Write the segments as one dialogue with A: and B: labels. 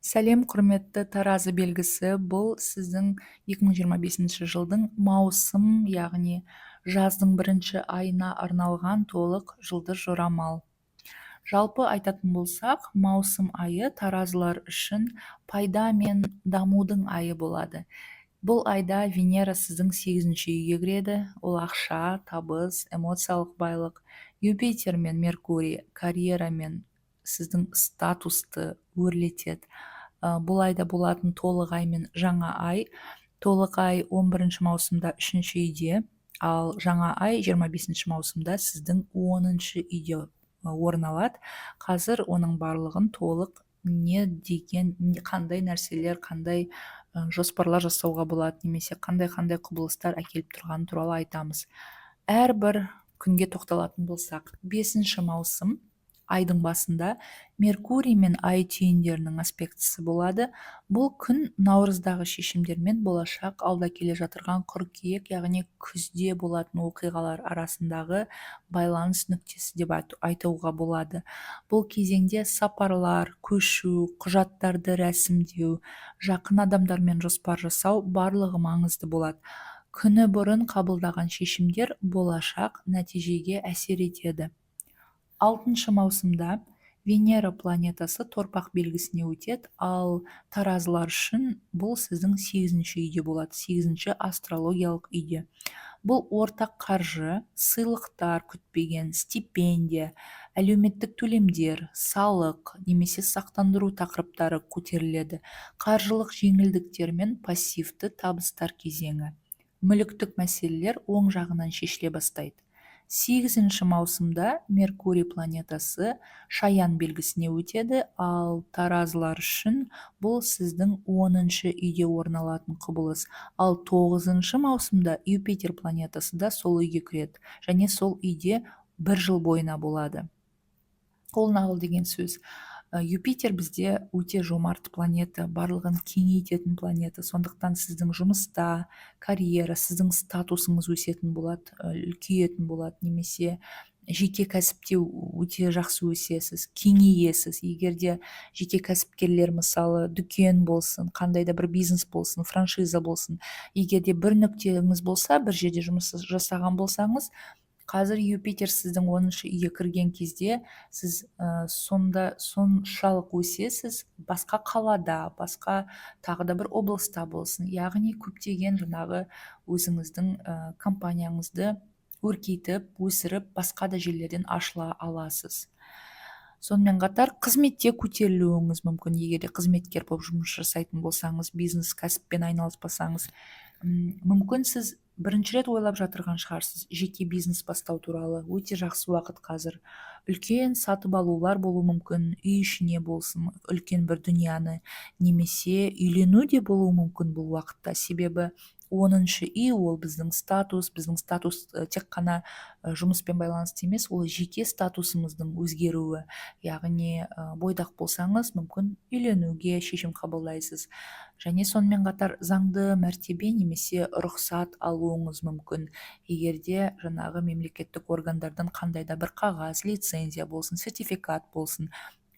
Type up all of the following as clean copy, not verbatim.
A: Сәлем, құрметті Таразы белгісі! Бұл сіздің 2025 жылдың маусым, яғни жаздың бірінші айына арналған толық жұлдыз жорамал. Жалпы айтатын болсақ, маусым айы таразылар үшін пайда мен дамудың айы болады. Бұл айда Венера сіздің сегізінші үйге кіреді. Ол ақша, табыс, эмоциялық байлық. Юпитер мен Меркурий карьера мен сіздің статусты өрлетеді. Бұл айда болатын толық ай мен жаңа ай. Толық ай 11 маусымда үшінші үйде, ал жаңа ай 25 маусымда сіздің 10-үйде орын алады. Қазір оның барлығын толық, не деген, қандай нәрселер, қандай жоспарлар жасауға болады немесе қандай-қандай құбылыстар әкеліп тұрғаны туралы айтамыз. Әрбір күнге тоқталатын болсақ, 5 маусым айдың басында Меркурий мен Ай түйіндерінің аспектісі болады. Бұл күн наурыздағы шешімдер мен болашақ алда келе жатырған қыркүйек, яғни күзде болатын оқиғалар арасындағы байланыс нүктесі деп айтуға болады. Бұл кезеңде сапарлар, көшу, құжаттарды рәсімдеу, жақын адамдармен жоспар жасау барлығы маңызды болады. Күні бұрын қабылдаған шешімдер болашақ нәтижеге әсер етеді. 6 маусымда Венера планетасы Торпақ белгісіне өтеді, ал таразылар үшін бұл сіздің сегізінші үйде болады, сегізінші астрологиялық үйде. Бұл ортақ қаржы, сыйлықтар, күтпеген стипендия, әлеуметтік төлемдер, салық немесе сақтандыру тақырыптары көтеріледі. Қаржылық жеңілдіктер мен пассивті табыстар кезеңі. Мүліктік мәселелер оң жағынан шешіле бастайды. 8 маусымда Меркурий планетасы Шаян белгісіне өтеді, ал таразылар үшін бұл сіздің 10-үйде орын алатын құбылыс. Ал 9 маусымда Юпитер планетасы да сол үйге кіреді және сол үйде бір жыл бойына болады. Ол нағыл деген сөз? Юпитер бізде өте жомарт планета, барлығын кеңейтетін планета. Сондықтан сіздің жұмыста, карьера, сіздің статусыңыз өсетін болады, үлкейетін болады немесе жеке кәсіпте өте жақсы өсесіз, кеңейесіз. Егер де жеке кәсіпкерлер, мысалы, дүкен болсын, қандай да бір бизнес болсын, франшиза болсын, егер де бір нүктеңіз болса, бір жерде жұмыс жасаған болсаңыз, қазір Юпитер сіздің 10-үйге кірген кезде сіз сонда соншалық өсесіз, басқа қалада, басқа тағы да бір облыста болсын, яғни көптеген жаңағы өзіңіздің компанияңызды өркейтіп, өсіріп, басқа да жерлерден ашыла аласыз. Сонымен қатар қызметте көтерілуіңіз мүмкін, егер де қызметкер болып жұмыс жасайтын болсаңыз, бизнес кәсіппен айналыспасаңыз. Мүмкін, сіз бірінші рет ойлап жатырған шығарсыз жеке бизнес бастау туралы. Өте жақсы уақыт қазір. Үлкен сатып алулар болуы мүмкін, үй ішіне болсын, үлкен бір дүнияны, немесе үйлену де болуы мүмкін бұл уақытта. Себебі 10-үй ол біздің статус, біздің статус тек қана жұмыспен байланысты емес, ол жеке статусымыздың өзгеруі. Яғни бойдақ болсаңыз, мүмкін, үйленуге шешім қабылдайсыз. Және сонымен қатар заңды мәртебе немесе рұқсат алуыңыз мүмкін. Егер де жаңағы мемлекеттік органдардан қандай да бір қағаз, лицензия болсын, сертификат болсын,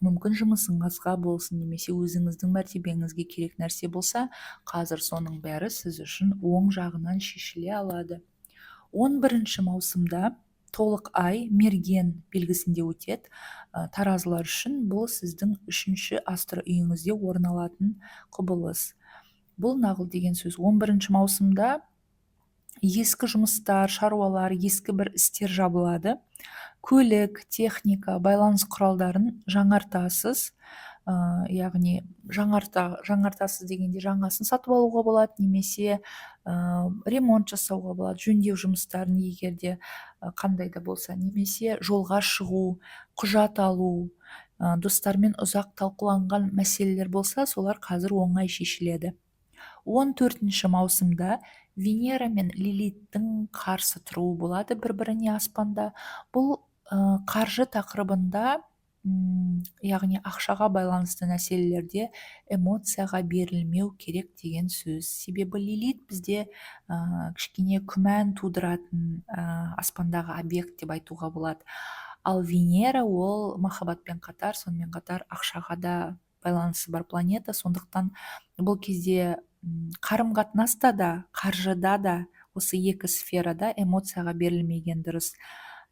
A: мүмкін, жұмысыңызға болсын немесе өзіңіздің мәртебеңізге керек нәрсе болса, қазір соның бәрі сіз үшін оң жағынан шешіле алады. 11 маусымда толық ай Мерген белгісінде өтеді. Таразылар үшін бұл сіздің үшінші астро үйіңізде орын алатын құбылыс. Бұл нағыл деген сөз? 11 маусымда ескі жұмыстар, шаруалар, ескі бір істер жабылады. Көлік, техника, байланыс құралдарын жаңартасыз. Яғни жаңартасыз дегенде жаңасын сатып алуға болады немесе ремонт жасауға болады, жөндеу жұмыстарын, егер де қандай да болса, немесе жолға шығу, құжат алу, достармен ұзақ талқыланған мәселелер болса, солар қазір оңай шешіледі. 14 маусымда Венера мен Лилиттің қарсы тұруы болады бір-біріне аспанда. Бұл қаржы тақырыбында, яғни ақшаға байланысты мәселелерде эмоцияға берілмеу керек деген сөз. Себебі Лилит бізде кішкене күмән тудыратын аспандағы объект деп айтуға болады. Ал Венера ол махаббатпен қатар, сонымен қатар ақшаға да байланысы бар планета. Сондықтан бұл кезде қарым қатынаста да, қаржыда да, осы екі сферада эмоцияға берілмеген дұрыс.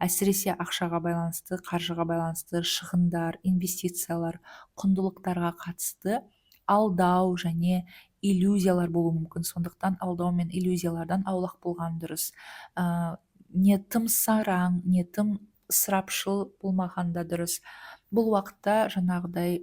A: Әсіресе ақшаға байланысты, қаржыға байланысты шығындар, инвестициялар, құндылықтарға қатысты алдау және иллюзиялар болуы мүмкін. Сондықтан алдау мен иллюзиялардан аулақ болған дұрыс. Не тым сараң, не тым ысырапшыл болмаған да дұрыс. Бұл уақытта жаңағыдай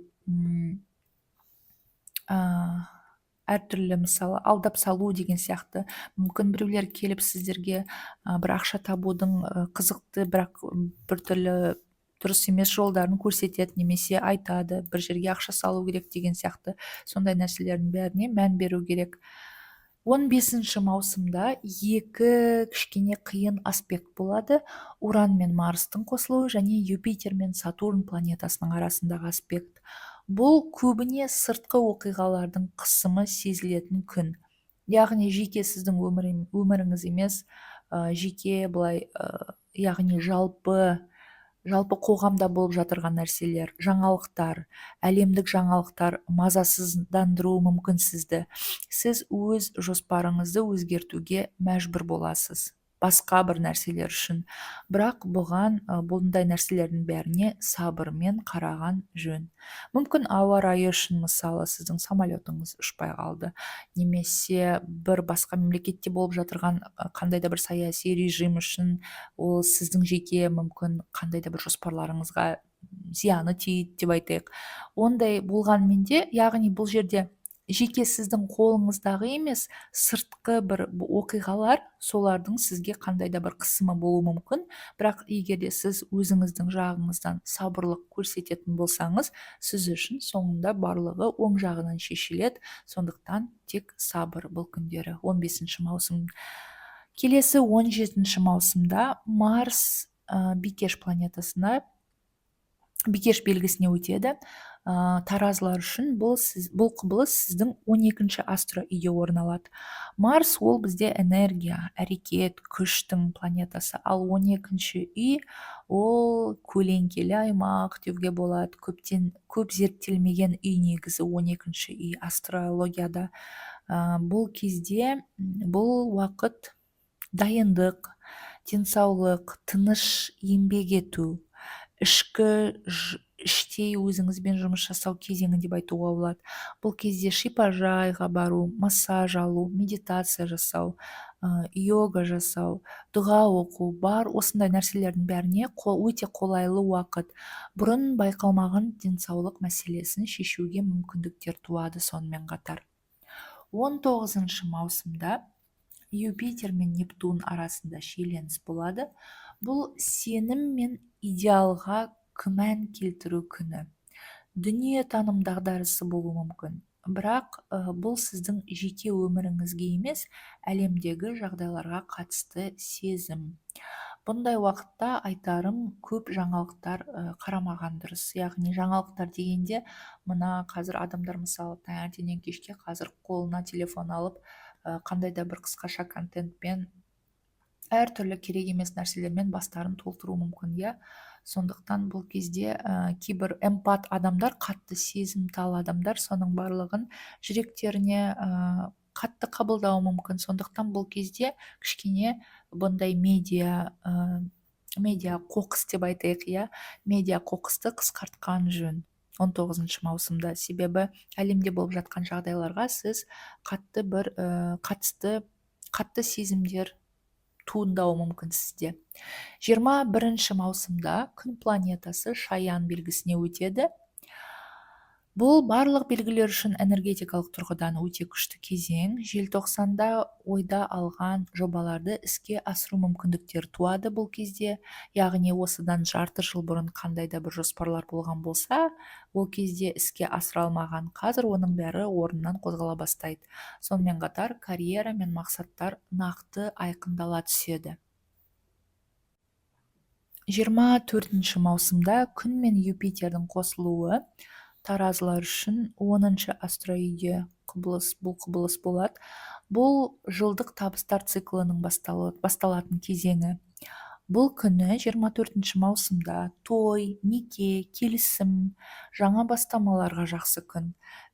A: әртүрлі, мысалы, алдап салу деген сияқты, мүмкін, біреулер келіп сіздерге бір ақша табудың қызықты, бірақ біртүрлі дұрыс емес жолдарын көрсетеді немесе айтады, бір жерге ақша салу керек деген сияқты. Сондай нәрселердің бәріне мән беру керек. 15 маусымда екі кішкене қиын аспект болады: Уран мен Марстың қосылуы және Юпитер мен Сатурн планетасының арасындағы аспект. Бұл көбіне сыртқы оқиғалардың қысымы сезілетін күн, яғни жеке сіздің өміріңіз емес, жеке былай, яғни жалпы қоғамда болып жатырған нәрселер, жаңалықтар, әлемдік жаңалықтар мазасыздандыруы мүмкін сізді. Сіз өз жоспарыңызды өзгертуге мәжбүр боласыз басқа бір нәрселер үшін. Бірақ бұған, бұндай нәрселердің бәріне сабырмен қараған жөн. Мүмкін, ауа райы үшін, мысалы, сіздің самолетіңіз ұшпай қалды немесе бір басқа мемлекетте болып жатырған қандай да бір саяси режим үшін ол сіздің жеке, мүмкін, қандай да бір жоспарларыңызға зияны тиді деп айтайық. Ондай болғанымен де, яғни бұл жерде жеке сіздің қолыңыздағы емес, сыртқы бір оқиғалар, солардың сізге қандай да бір қысымы болуы мүмкін. Бірақ егер де сіз өзіңіздің жағыңыздан сабырлық көрсететін болсаңыз, сіз үшін соңында барлығы оң жағынан шешіледі. Сондықтан тек сабыр бұл күндері, 15 маусым. Келесі 17 маусымда Марс Бикеш планетасына, Бикеш белгісіне өтеді. Таразылар үшін бұл құбылыс сіздің 12 астро үйде орын алады. Марс ол бізде энергия, әрекет, күштің планетасы, ал 12 үй ол көлеңкелі аймақ деуге болады. Көптен көп зерттелмеген үй негізі 12 үй астрологияда. Бұл кезде, бұл уақыт дайындық, денсаулық, тыныш еңбек ету, ішкі іштей өзіңізбен жұмыс жасау кезеңі деп айтуға болады. Бұл кезде шипажайға бару, массаж алу, медитация жасау, йога жасау, дұға оқу, бар осындай нәрселердің бәріне өте қолайлы уақыт. Бұрын байқалмаған денсаулық мәселесін шешуге мүмкіндіктер туады. Сонымен қатар 19 маусымда Юпитер мен Нептун арасында шиеленіс болады. Бұл сенім мен идеалға күмән келтіру күні, дүниетаным дағдарысы болуы мүмкін. Бірақ бұл сіздің жеке өміріңізге емес, әлемдегі жағдайларға қатысты сезім. Бұндай уақытта айтарым, көп жаңалықтар қарамаған дұрыс. Яғни жаңалықтар дегенде, мына қазір адамдар, мысалы, таңертеңнен кешке қазір қолына телефон алып, қандай да бір қысқаша контентпен, әртүрлі керек емес нәрселермен бастарын толтыруы мүмкін, иә. Сондықтан бұл кезде кейбір эмпат адамдар, қатты сезімтал адамдар соның барлығын жүректеріне қатты қабылдауы мүмкін. Сондықтан бұл кезде кішкене бұндай медиа қоқыс деп айтайық, иә, медиа қоқысты қысқартқан жөн 19 маусымда. Себебі әлемде болып жатқан жағдайларға сіз қатты бір қатысты қатты сезімдер туындауы мүмкін сізде. 21 маусымда Күн планетасы Шаян белгісіне өтеді. Бұл барлық белгілер үшін энергетикалық тұрғыдан өте күшті кезең. Желтоқсанда ойда алған жобаларды іске асыру мүмкіндіктері туады бұл кезде. Яғни осыдан жарты жыл бұрын қандай да бір жоспарлар болған болса, ол кезде іске асыра алмаған, қазір оның бәрі орнынан қозғала бастайды. Сонымен қатар карьера мен мақсаттар нақты айқындала түседі. 24 маусымда Күн мен Юпитердің қосылуы таразылар үшін 10 астро үйде құбылыс, бұл құбылыс болады. Бұл жылдық табыстар циклының басталатын кезеңі. Бұл күні, 24 маусымда, той, неке, келісім, жаңа бастамаларға жақсы күн.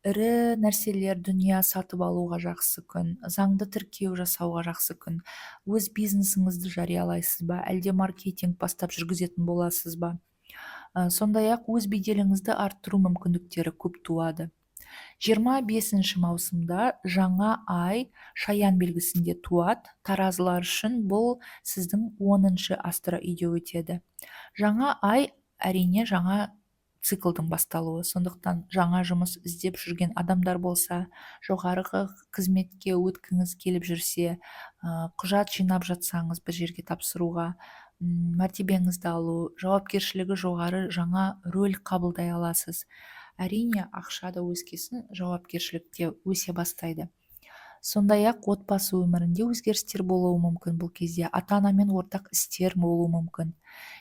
A: Ірі нәрселер, дүние сатып алуға жақсы күн, заңды тіркеу жасауға жақсы күн. Өз бизнесіңізді жариялайсыз ба, әлде маркетинг бастап жүргізетін боласыз ба? Сондай-ақ өз беделіңізді арттыру мүмкіндіктері көп туады. 25 маусымда жаңа ай Шаян белгісінде туады. Таразылар үшін бұл сіздің 10-шы астро үйде өтеді. Жаңа ай, әрине, жаңа циклдың басталуы. Сондықтан жаңа жұмыс іздеп жүрген адамдар болса, жоғарғы қызметке өткіңіз келіп жүрсе, құжат жинап жатсаңыз бір жерге тапсыруға, мәртебеңізді алу, жауапкершілігі жоғары жаңа рөл қабылдай аласыз. Әрине, ақша да өскесін, жауапкершілік те өсе бастайды. Сондай-ақ отбасы өмірінде өзгерістер болуы мүмкін. Бұл кезде ата-анамен ортақ істер болуы мүмкін.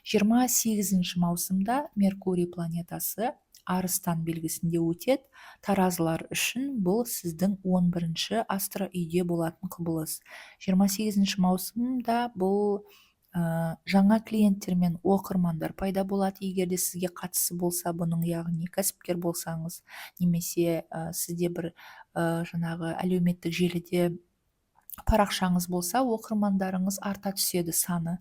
A: 28 маусымда Меркурий планетасы Арыстан белгісінде өтеді. Таразылар үшін бұл сіздің 11-ші астро үйде болатын құбылыс. 28 маусымда бұл жаңа клиенттер мен оқырмандар пайда болады. Егер де сізге қатысы болса бұның, яғни кәсіпкер болсаңыз немесе сізде бір жаңағы әлеуметтік желіде парақшаңыз болса, оқырмандарыңыз арта түседі саны.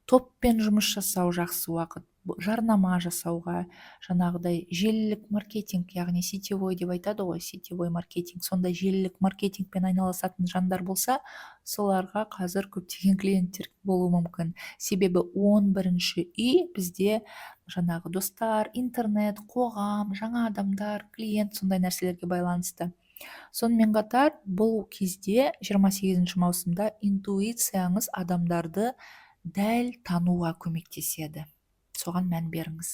A: Топпен жұмыс жасау жақсы уақыт, жарнама жасауға, жаңағыдай желілік маркетинг, яғни сетевой деп айтады ғой, сетевой маркетинг, сондай желілік маркетингпен айналысатын жандар болса, соларға қазір көптеген клиенттер болуы мүмкін. Себебі 11-ші үй бізде жаңағы достар, интернет, қоғам, жаңа адамдар, клиент, сондай нәрселерге байланысты. Сонымен қатар бұл кезде, 28 маусымда, интуицияңыз адамдарды дәл тануға көмектеседі. Соған мән беріңіз.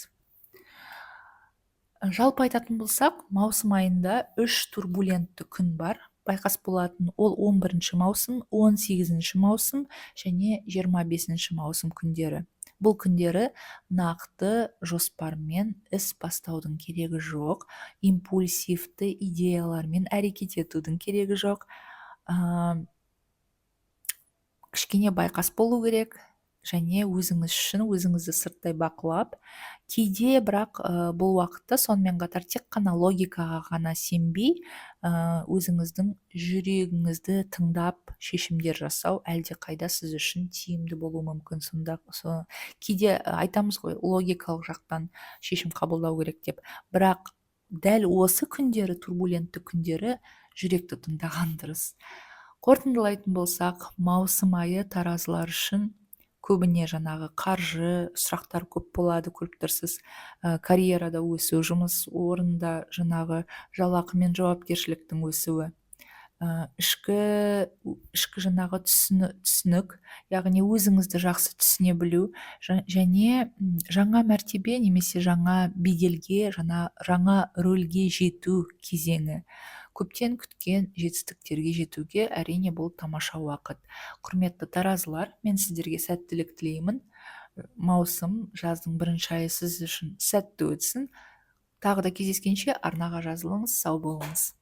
A: Жалпы айтатын болсақ, маусым айында үш турбулентті күн бар байқас болатын. Ол 11 маусым, 18 маусым және 25 маусым күндері. Бұл күндері нақты жоспармен іс бастаудың керегі жоқ, импульсивті идеялармен әрекет етудің керегі жоқ. Кішкене байқас болу керек және өзіңіз үшін өзіңізді сырттай бақылап, кейде бірақ бұл уақытта сонымен қатар тек қана логикаға ғана сенбей, өзіңіздің жүрегіңізді тыңдап шешімдер жасау әлде қайда сіз үшін тиімді болуы мүмкін. Сонда кейде айтамыз ғой, логикалық жақтан шешім қабылдау керек деп, бірақ дәл осы күндері, турбулентті күндері, жүректі тыңдаған дұрыс. Қорытындылайтын болсақ, маусым айы таразылар үшін көбіне жаңағы қаржы сұрақтар көп болады, көріп тұрсыз. Карьерада өсу, жұмыс орнында жаңағы жалақы мен жауапкершіліктің өсуі, ішкі жаңағы түсінік, яғни өзіңізді жақсы түсіне білу және жаңа мәртебе немесе жаңа беделге, жаңа рөлге жету кезеңі. Көптен күткен жетістіктерге жетуге, әрине, бұл тамаша уақыт. Құрметті таразылар, мен сіздерге сәттілік тілеймін. Маусым, жаздың бірінші айы сіз үшін сәтті өтсін. Тағы да кездескенше, арнаға жазылыңыз. Сау болыңыз.